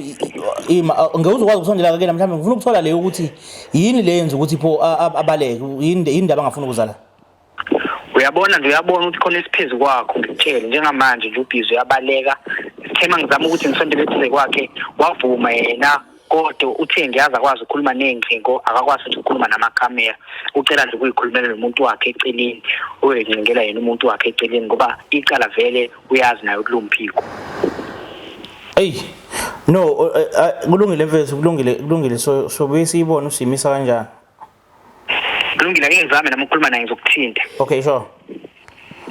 ima ngeke uzokwazi ukusondela ke mhlawumbe ngifuna ukuthola leyo ukuthi yini le yenza ukuthi pho abaleke yini indaba angafuni ukuzala. Uyabona nje uyabona ukuthi khona esiphezu kwakho ngikutshele njengamanje nje ubhizi uyabaleka. Sithema ngizama ukuthi ngisondele eduze kwakhe wavuma yena kodwa uthe ngiyazi akwazi ukukhuluma ney'ngcingo akakwazi futhi ukukhuluma namakhamera ucela nje ukuyikhulumela nomuntu wakhe eceleni uyoyincengela yena umuntu wakhe eceleni ngoba icala vele uyazi naye ukulumphiko. Ey no kulungile mfethu kulungile kulungile so sobuye siyibone usimisa kanjani. Kulungile ake ngizame nami ukukhuluma naye ngizokuthinta. Okay sure.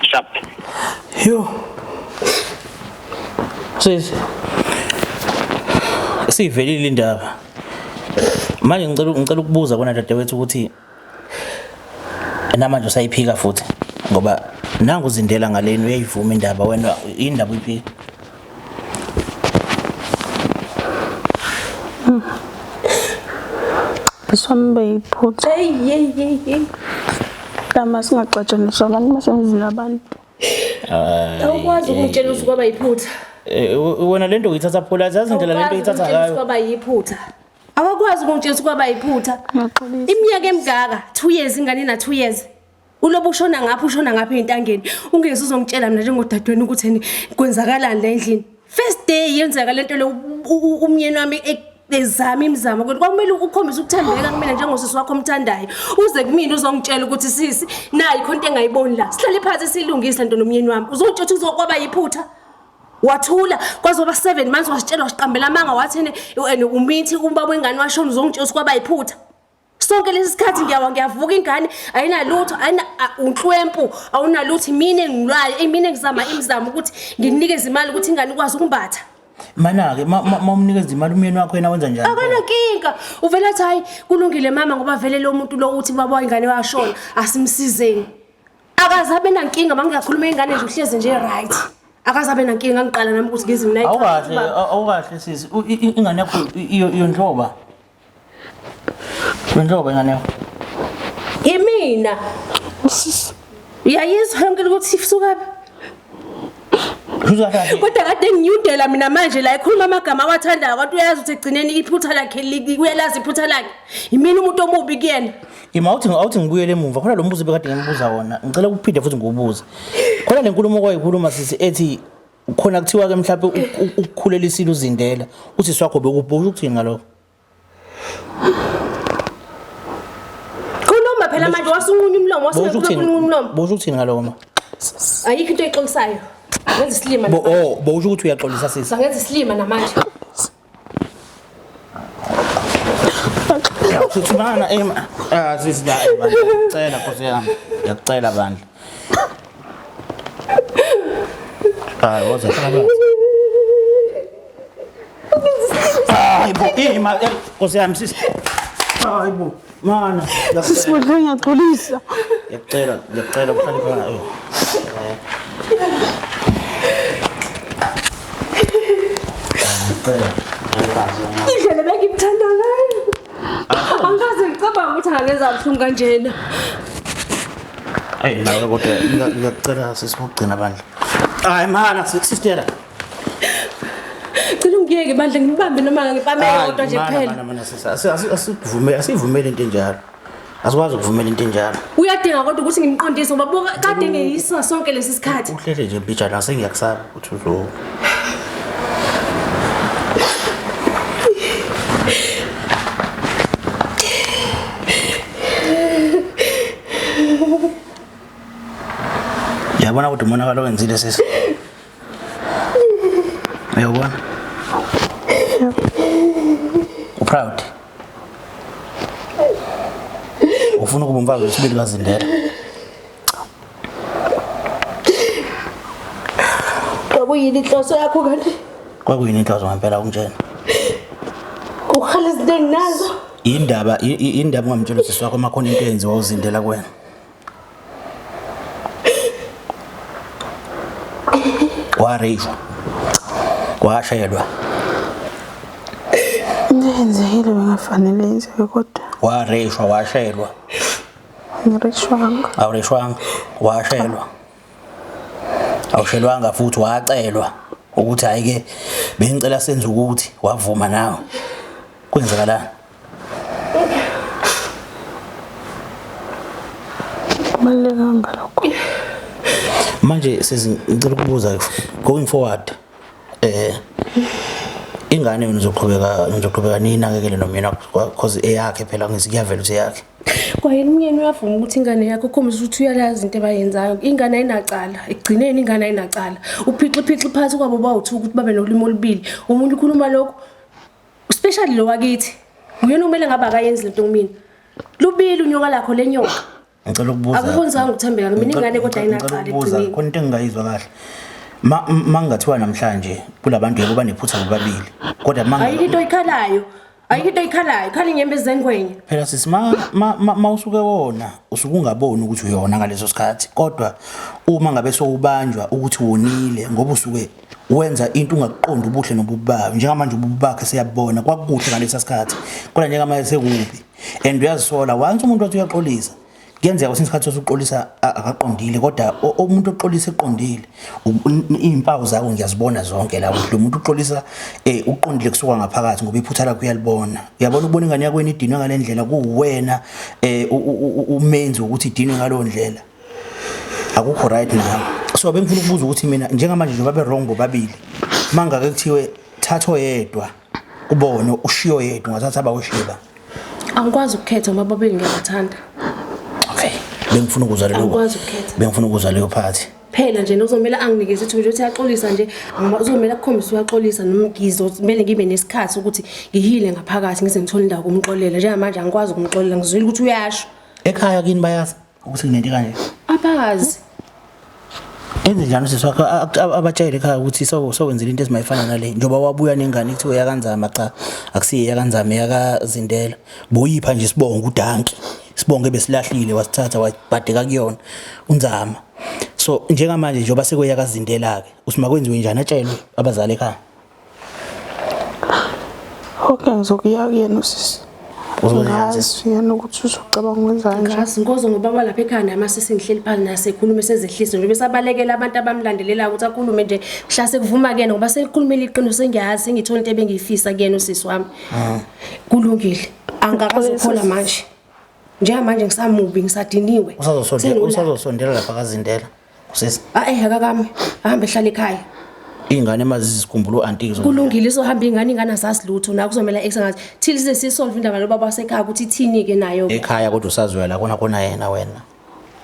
Sharp. Yo. Sisi. Sivelile indaba. Manje ngicela ukubuza kona dadewethu ukuthi namanje usayiphika futhi ngoba nangu uzindela ngaleni uyayivuma indaba wena indaba uyiphika. Iswami beyiphutha. Hey hey hey hey. Lama singaxatshaniswa abantu basemzini abantu. Awukwazi ukungitshela ukuthi kwaba yiphutha. Wena lento uyithatha polite yazi indlela lento uyithatha ngayo. Kwaba yiphutha. Awakwazi ukungitshela ukuthi kwaba yiphutha. Ngiyaxolisa. Iminyaka emingaka 2 years ingane na 2 years. Ulobu ushona ngapha ushona ngapha entangeni. Ungeze uzongitshela mina njengodadweni ukuthi kwenzakalani la endlini. First day yenzeka lento le umyeni wami ezama imizamo kodwa kwakumele ukhombise ukuthembeka kumina njengosisi wakho omthandayo. Uze kumina uzongitshela ukuthi sisi nayi khona into engayiboni la. Sihlale phansi silungise lento nomyeni wami. Uzongitshela ukuthi uzokwaba yiphutha. Wathula kwazoba 7 months wasitshela wasiqambela amanga wathi umithi ubaba wengane washona uzongitshela ukuthi kwaba yiphutha. Sonke lesi sikhathi ngiyawa ngiyavuka ingane ayinalutho ayina unhlwempu awunalutho imini engilwayo imini engizama imizamo ukuthi nginikeze imali ukuthi ingane ikwazi ukumbatha. Mana ke mawumnikeza imali umyeni wakho yena wenza njani? Akanankinga uvela athi hayi kulungile mama ngoba vele lo muntu lo uthi baba ingane washona asimsizeni. Akazabe nankinga mangingakhuluma ingane nje uhlezi nje right. Akazabe nankinga ngiqala nami ukuthi ngizimna. Awukahle awukahle sisi ingane yakho iyondloba. Wenhlobo ingane yakho? Imina. Uyayizwa yonke ukuthi isuka phi? Kodwa kade nginyundela mina manje la ekhuluma amagama awathandayo kodwa uyazi ukuthi egcineni iphutha lakhe uyalazi iphutha lakhe. Yimina umuntu omubi kuyena. Ima awuthi awuthi ngibuyele emuva khona lo mbuzo bekade ngimbuza wona. Ngicela ukuphinde futhi ngiwubuze. Khona le nkulumo kwayikhuluma sisi ethi khona kuthiwa ke mhlawumbe ukukhulelisile uzindela. Usisi wakho bekubusho ukuthini ngalokho? Khuluma phela manje wasunqunya umlomo wasunqunya umlomo. Bosho ukuthini ngalokho ma? Ayikho into oyixolisayo. Ngenza isilima. Bo oh bosho ukuthi uyaxolisa sisi. Sangenza isilima namanje. Futhi mana ema ah sisi la ema ngicela Nkosi yami. Ngiyakucela bandla. Hayi woza hlala phansi. Hayi bo ima Nkosi yami sisi. Hayi bo mana Sisi Buhle ngiyaxolisa. Ngiyakucela ngiyakucela uhlale phansi. Ngicela. Indlela bengimthanda ngayo. Angikaze ngicabanga ukuthi angenza buhlungu kanjena. Ayi nawe kodwa ngiyakucela sisi ukugcina bandla. Hayi mana sister. Cela ungiyeke bandla ngibambe noma ngibambe kodwa nje kuphela. Mana mana sisi asivumele asivumele into enjalo. Asikwazi ukuvumela into enjalo. Uyadinga kodwa ukuthi ngimqondise ngoba buka kade ngeyisa sonke lesi sikhathi. Uhlele nje mbijana sengiyakusaba ukuthi uzo. Yabona ukuthi umonakalo wenzile sisi. Uyabona? Uproud. Ufuna ukuba umfazi wesibili kaZindela. Kwakuyini inhloso yakho kanti? Kwakuyini inhloso ngempela ungitshela? Ukukhala izinto enginazo. Indaba indaba ungamtshela usisi wakho makhona into eyenziwa uZindela kuwena. Wareyishwa. Washelwa. Into eyenzekile bengafanele yenzeke kodwa Wareyishwa washelwa. angirishwanga. Awureyishwanga washelwa. Awushelwanga futhi wacelwa ukuthi hayi ke bengicela senze ukuthi wavuma nawe. Kwenzakalani? Kubalulekanga lokho. Manje sisi ngicela ukubuza going forward ingane wena uzoqhubeka ninakekele nomyeni wakho because eyakhe phela ngizikuyavela ukuthi eyakhe. Kwayena umyeni uyavuma ukuthi ingane yakho ukhombisa ukuthi uyalazi into abayenzayo. Ingane ayinacala. Ekugcineni ingane ayinacala. Uphixi phixi phakathi kwabo bawuthu ukuthi babe nolimi olubili. Umuntu ukhuluma lokho especially lo wakithi. Nguyena kumele ngabe akayenzi lento kumina. Lubili unyoka lakho lenyoka. Ngicela ukubuza. Akukwenzanga ukuthembeka mina ingane kodwa ayinacala ekugcineni. Khona into engingayizwa kahle. Mangathiwa namhlanje kulabantu yebo banephutha bobabili. Kodwa manga ayikho into oyikhalayo. Ayikho into oyikhalayo. Khala inyembezi zengwenya. Phela sisi ma usuke wona usuke ungaboni ukuthi uyona ngaleso sikhathi. Kodwa uma ngabe sowubanjwa ukuthi wonile ngoba usuke wenza into ungakuqondi ubuhle nobubi bayo. Njengamanje ububi bakhe siyabona kwakukuhle ngalesa sikhathi. Kodwa njengamanje sekubi. And uyazisola once umuntu wathi uyaxolisa. Kuyenzeka kwesinye isikhathi sokuxolisa akaqondile kodwa umuntu oxolisa eqondile izimpawu zakho ngiyazibona zonke la ukuthi lo muntu uxolisa uqondile kusuka ngaphakathi ngoba iphutha lakho uyalibona. Uyabona ukubona ingane yakho idinwe ngale ndlela kuwena umenzi ukuthi idinwe ngalo ndlela. Akukho right now. So bengifuna ukubuza ukuthi mina njengamanje nje babe wrong bobabili. Mangake kuthiwe thatha oyedwa kubona ushiyo yedwa ungathatha abawushiba. Angikwazi ukukhetha ngoba bobabili ngiyabathanda. Okay. Bengifuna ukuzwa leyo. Angikwazi ukukhetha. Bengifuna ukuzwa leyo part. Phela nje uzomela anginikeze ithuba nje ukuthi uyaxolisa nje, uzomela akukhombise uyaxolisa noma ngizomele ngibe nesikhathi ukuthi ngihile ngaphakathi ngize ngithole indawo kumxolela. Njengamanje angikwazi ukumxolela ngizwile ukuthi uyasho. Ekhaya kini bayazi ukuthi kunento kanje. Abazi. Enze njani usisi wakho abatshele ekhaya ukuthi sowenzile into ezimayifana nale njengoba wabuya nengane kuthiwe yakanzama cha akusiye yakanzama yakaZindela boyipha nje sibonge udanki sibonge besilahlile wasithatha wabhadeka kuyona unzama so njengamanje njengoba sekuya kaZindela ke usima kwenziwe njani atshelwe abazali ekhaya. Okay ngizokuya kuyena usisi. Ngazi yena ukuthi uzocabanga ukwenza kanjani. Ngazi nkozo ngoba walapha ekhaya nami sesengihleli phansi nasekhulume sezehlise nje besabalekela abantu abamlandelelayo ukuthi akhulume nje mhla sekuvuma kuyena ngoba selikhulumile iqiniso sengiyazi sengithola into ebengiyifisa kuyena usisi wami. Kulungile. Angikakazophola manje. Njengamanje ngisamubi ngisadiniwe. Usazosondela usazosondela lapha kaZindela. Usisi. Ah eh akakami. Ahambe ehlale ekhaya. Ingane mazizi sikhumbula uanti kuzo. Kulungile izohamba ingane ingane azazi lutho na kuzomela ex angazi. Thile size sisolve indaba lobaba wasekhaya ukuthi ithini ke nayo. Ekhaya kodwa usazwela kona kona yena wena.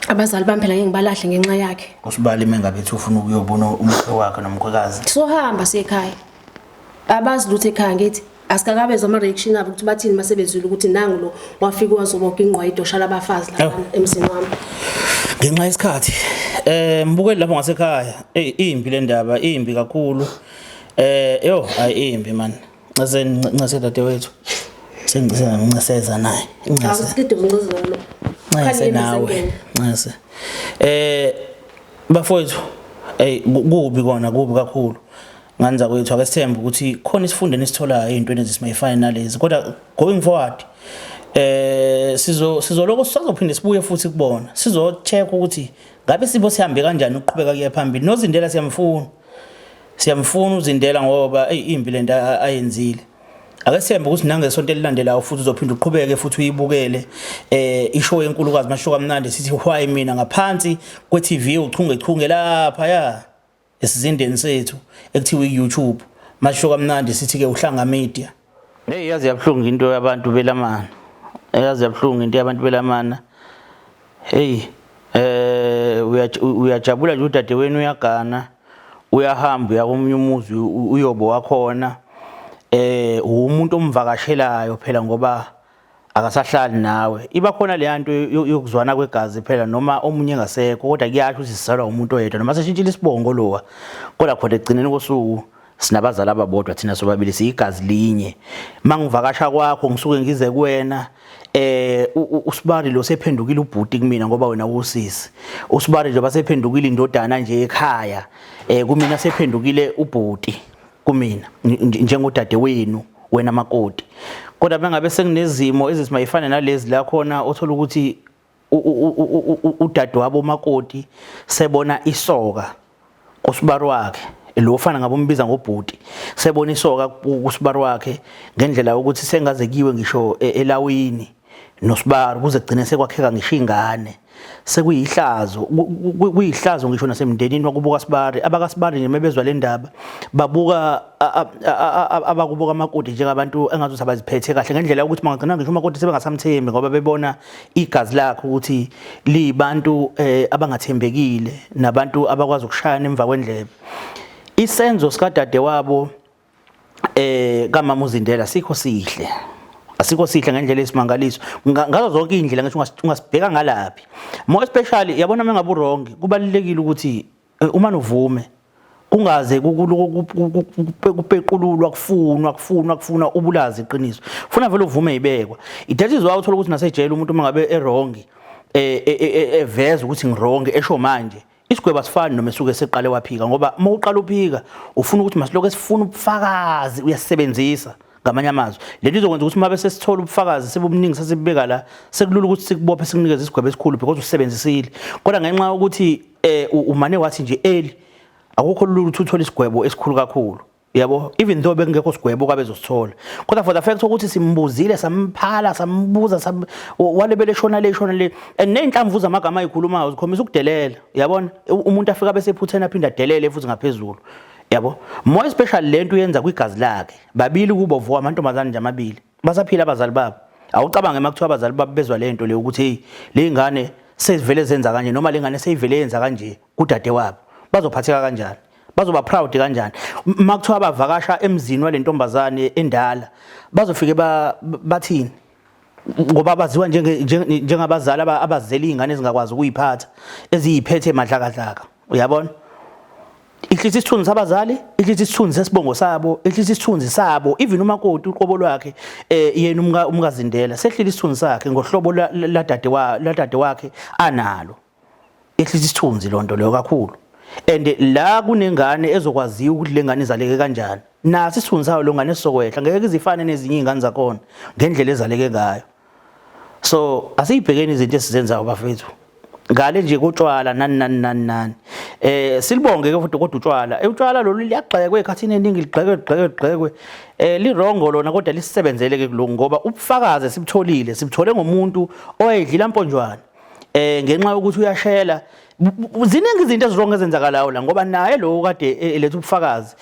Abazali bami phela ngeke ngibalahle ngenxa yakhe. Usibali mengabe ethi ufuna ukuyobona umkhwe wakhe nomkhwekazi. Sohamba siyekhaya. Abazi lutho ekhaya ngithi asikakabezwa ama-reaction abo ukuthi bathini uma sebezwile ukuthi nangu lo wafika wazoboka ingqwa idosha labafazi lapha emzini wami. Ngenxa yesikhathi mbukeli lapho ngasekhaya, ey imbi le ndaba, imbi kakhulu. Yo ayi imbi man. Ncese ncese dadewethu. Sengicela nginceseza naye. Ncese. Akusikide uncizelo lo. Ncese nawe. Ncese. Bafowethu, ey kubi kona kubi kakhulu. Ngani zakwethu ake sithembe ukuthi khona isifundo enisitholayo ey'ntweni ezisimeyifane nalezi kodwa going forward sizoloko sizophinde sibuye futhi kubona sizo-check ukuthi ngabe sibo sihambe kanjani ukuqhubeka kuye phambili. NoZindela siyamfuna, siyamfuna uZindela ngoba eyi imbi lento ayenzile. Ake sithembe ukuthi nangesonto elilandelayo futhi uzophinda uqhubeke futhi uyibukele ishow enkulukazi masho kamnandi sithi why mina ngaphansi kwe-TV uchungechunge lapha ya esizindeni sethu ekuthiwa i-YouTube masho kamnandi sithi ke uHlanga Media. Hey yazi yabuhlungu into yabantu belamana. Yazi yabuhlungu into yabantu belamana. Hey uyajabula nje udadewenu uyagana uyahamba uya komunye umuzi uyobo wakhona umuntu omvakashelayo phela ngoba akasahlali nawe. Iba khona le nto yokuzwana kwegazi phela noma omunye engasekho kodwa kuyasho ukuthi sizalwa umuntu oyedwa noma seshintshile isibongo lowa kodwa khona ekugcineni kosuku sinabazali ababodwa thina sobabili siyigazi linye. Mangivakasha kwakho ngisuke ngize kuwena usibari lo sephendukile ubhuti kumina ngoba wena usisi. Usibari nje basephendukile indodana nje ekhaya kumina sephendukile ubhuti kumina njengodadewenu wena makoti. Kodwa bengabe sekunezimo ezimayifana nalezi la khona othola ukuthi udadewabo umakoti sebona isoka kusibari wakhe lo fana ngabe umbiza ngobhuti sebona isoka kusibari wakhe ngendlela yokuthi sengaze kiwe ngisho elawini nosibari kuze kugcine sekwakheka ngisho ingane. Sekuyihlazo kuyihlazo ngisho nasemndenini wakubo kaSibari. AbakaSibari nje mebezwa le ndaba babuka abakubo kamakoti njengabantu engazuthi abaziphethe kahle ngendlela yokuthi bangagcina ngisho umakoti sebengasamthembi ngoba bebona igazi lakhe ukuthi liyibantu abangathembekile nabantu abakwazi ukushayana emva kwendlebe. Isenzo sikadadewabo kamama uZindela sikho sihle, asikho sihle ngendlela esimangaliso ngazo zonke indlela ngisho ungasibheka ngalaphi. More especially yabona mengabe uwrong kubalulekile ukuthi uma uvume kungaze kupeqululwa kufunwa kufunwa kufunwa ubulazi iqiniso funa vele uvume ibekwa. That is why uthola ukuthi nasejele umuntu uma ngabe ewrong eveza ukuthi ngiwrong esho manje isigwebo asifani noma esuke seqale waphika ngoba uma uqala uphika ufuna ukuthi masilokho esifuna ubufakazi uyasebenzisa ngamanye amazwi. Lento izokwenza ukuthi uma bese sithola ubufakazi sebubuningi sesibeka la sekulula ukuthi sikubophe sikunikeze isigwebo esikhulu because usebenzisile. Kodwa ngenxa yokuthi umane wathi nje eli akukho lula ukuthi uthole isigwebo esikhulu kakhulu. Yabo even though bekungekho sigwebo kwabe ezosithola kodwa for the fact ukuthi simbuzile samphala sambuza walebele eshona le eshona le and nezinhlamvu zamagama ayikhulumayo zikhombisa ukudelela. Yabona umuntu afika bese ephutheni aphinda adelele futhi ngaphezulu. Yabo more especially lento uyenza kwigazi lakhe babili kubo vuka amantombazane nje amabili basaphila abazali babo. Awucabange makuthiwa abazali babo bezwa lento le ukuthi hey le ngane sezivele zenza kanje noma le ngane seyivele yenza kanje kudadewabo bazophatheka kanjani bazoba proud kanjani makuthiwa bavakasha emzini walentombazane endala bazofike bathini ngoba baziwa njengabazali abazela izingane ezingakwazi ukuyiphatha eziyiphethe madlakadlaka. Uyabona ihlisa isithunzi sabazali, ihlisa isithunzi sesibongo sabo, ihlisa isithunzi sabo even umakoti uqobo lwakhe yena umkaZindela sehlile isithunzi sakhe ngohlobo ladade wakhe analo. Ehlisa isithunzi lonto leyo kakhulu. And la kunengane ezokwaziwa ukuthi lengane izaleke kanjani. Naso isithunzi sayo lo ngane sizokwehla, ngeke izifane nezinye izingane zakhona ngendlela ezaleke ngayo. So asiyibhekeni izinto esizenzayo bafethu. Ngale nje kotshwala nani nani nani nani. Silibonge ke futhi kodwa utshwala. Utshwala lolu liyagxekwa ekhathini eningi ligxekwe ligxekwe ligxekwe. Lirongo lona kodwa lisisebenzele ke kuloko ngoba ubufakazi sibutholile, sibuthole ngomuntu owayedlila mponjwana. Ngenxa yokuthi uyashela ziningi izinto ezirongo ezenzakalayo la ngoba naye lo kade eletha ubufakazi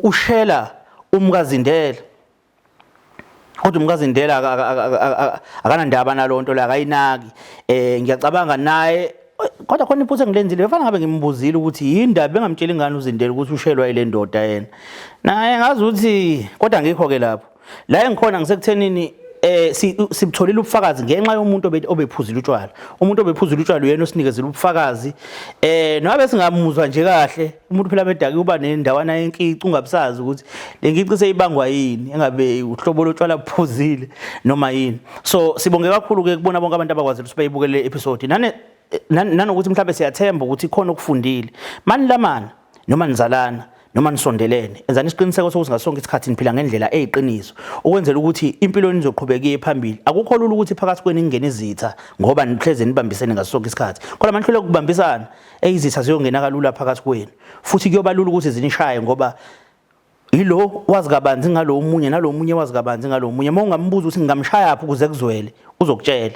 ushela umkaZindela. Kodwa umkaZindela akanandaba nalonto la, akayinaki. Ngiyacabanga naye kodwa khona iphutha engilenzile, befana ngabe ngimbuzile ukuthi yini ndaba bengamtsheli ingane uZindela ukuthi ushelwa ile ndoda yena. Naye ngazi ukuthi kodwa ngikho ke lapho. La engikhona ngisekuthenini sibutholile ubufakazi ngenxa yomuntu obephuzile utshwala. Umuntu obephuzile utshwala uyena osinikezile ubufakazi. Noma besingamuzwa nje kahle, umuntu phela bedaki uba nendawana yenkici ungabusazi ukuthi le nkici seyibangwa yini, engabe uhlobo lotshwala buphuzile noma yini. So sibonge kakhulu ke kubona bonke abantu abakwazile ukuthi bayibukele le episode. Nanokuthi mhlawumbe siyathemba ukuthi khona okufundile. Manilamana noma nizalana noma nisondelene, enzani isiqiniseko sokuthi ngaso sonke isikhathi niphila ngendlela eyiqiniso ukwenzela ukuthi impilo yenu izoqhubeka iye phambili. Akukho lula ukuthi phakathi kwenu ningene izitha ngoba nihleze nibambisene ngaso sonke isikhathi. Kodwa manihluleka ukubambisana, izitha ziyongena kalula phakathi kwenu futhi kuyoba lula ukuthi zinishaye ngoba yilo wazi kabanzi ngalo omunye nalo omunye wazi kabanzi ngalo omunye. Uma ungambuza ukuthi ngingamshayaphi ukuze kuzwele, uzokutshela.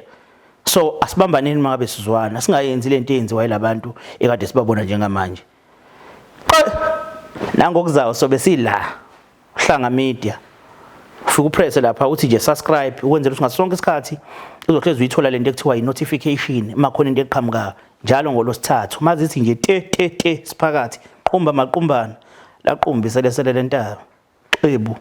So asibambaneni uma ngabe sizwana, singayenzi lento eyenziwa yilabantu ekade sibabona njengamanje. Nangokuzayo sobe sila Uhlanga Media. Ufike upresse lapha uthi nje subscribe ukwenzela ukuthi ngaso sonke isikhathi uzohlezi uyithola lento ekuthiwa i-notification uma khona into eqhamukayo njalo ngolosithathu. Mazithi nje te te te siphakathi, qumba maqumbana laqumba iselesele lentaba. Xebu.